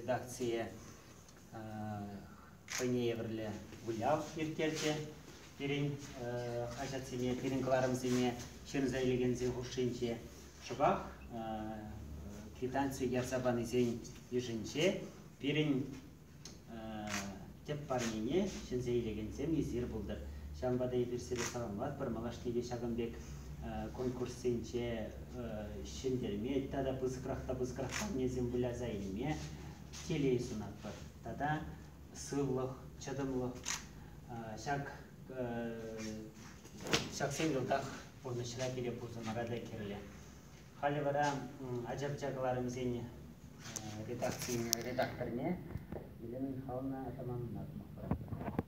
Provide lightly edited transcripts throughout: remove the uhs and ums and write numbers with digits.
редакцийӗ хӑйне евӗрлӗ выляв ирттерчӗ. Пирӗн хаҫатсене, пирӗн кӑларӑмсене ҫырӑнса илекенсен хушшинче шӑпах квитанци ярса панисен йышӗнче пирӗн тӗп парнене ҫӗнсе илекенсем эсир пултӑр. Ҫавӑнпа та эпир сире саламлатпӑр. Малашне те ҫакӑн пек конкурссенче ҫӗнтерме тата пысӑкрах та пысӑкрах парнесем выляса илме телей сунатпӑр. Тата сывлӑх, чӑтӑмлӑх ҫак ҫаксем йӑлтах пурнӑҫра пире пурсӑмӑра та кирлӗ. Халӗ вара ача-пӑча кӑларӑмӗсен редакцийӗн редакторне Елена Михайловна Атамановна сӑмах паратпӑр.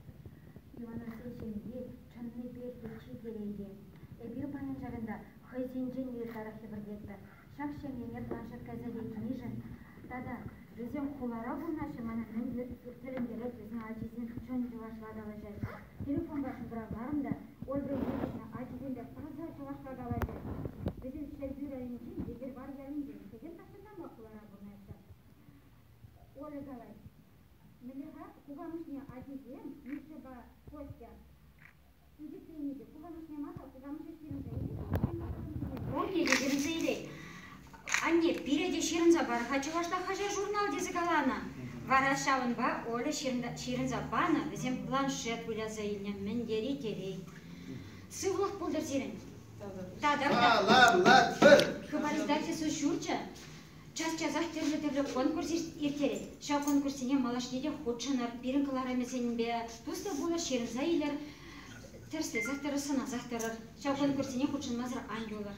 Ивановсен ҫемйи чӑннипех те чи телейли. Эпир паян ҫакӑнта хӑйсенчен те ытларах хӗпӗртетпӗр. Ҫак ҫемьене планшет кайса лекнишӗн тата вӗсем хулара пурӑнаҫҫӗ мана мӗн тӗлӗнтерет, вӗсен ачисем чӑн чӑвашла калаҫаҫҫӗ. Телефонпа шӑнкӑравларӑм та Ольга Ильинична ачисемпе таса чӑвашла калаҫать. Вӗсем Ҫӗрпӳ районӗнчи Йӗкӗрвар ялӗнчен, хӑйсем тахҫантанпах хулара пурӑнаҫҫӗ. Оля калать, мӗнле-ха кукамӑшне ачисем, Мишӑпа Костя, ӳкӗтленӗ те кукамӑшне мар-ха, кукамӑшӗ ҫырӑнса илет Пурне те ҫырӑнса илет. Анне, пире те ҫырӑнса пар-ха чӑвашла хаҫат-журнал тесе каланӑ. Вара ҫавӑнпа Оля ҫырӑнса панӑ, вӗсем планшет выляса илнӗ. Мӗн тери телей. Сывлӑх пултӑр сирӗн. Тата Саламлатпӑр! Хыпар издательство ҫурчӗ час-часах тӗрлӗ-тӗрлӗ конкурс ирттерет. Ҫав конкурссене малашне те хутшӑнӑр, пирӗн кӑларӑмӗсемпе туслӑ пулӑр, ҫырӑнса илӗр, тӗрӗслесех тӑрӑр, сӑнасах тӑрӑр. Ҫав конкурссене хутшӑнмасӑр ан юлӑр.